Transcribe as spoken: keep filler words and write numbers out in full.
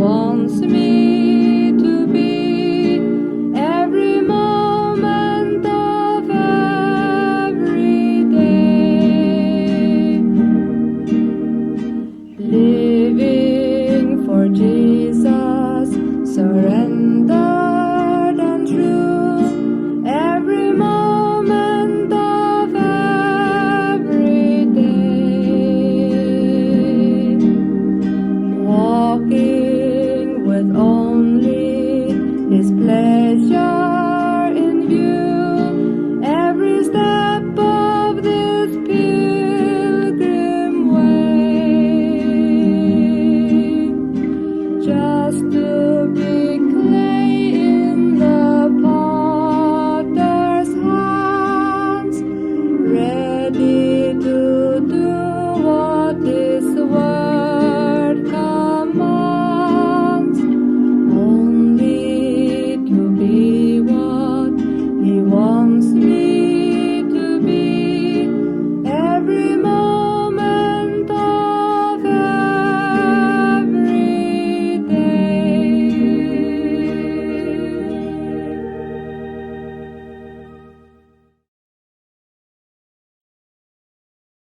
Wants me to be every moment of every day. Living for Jesus, surrendered and true, every moment of every day. Walking with only His pleasure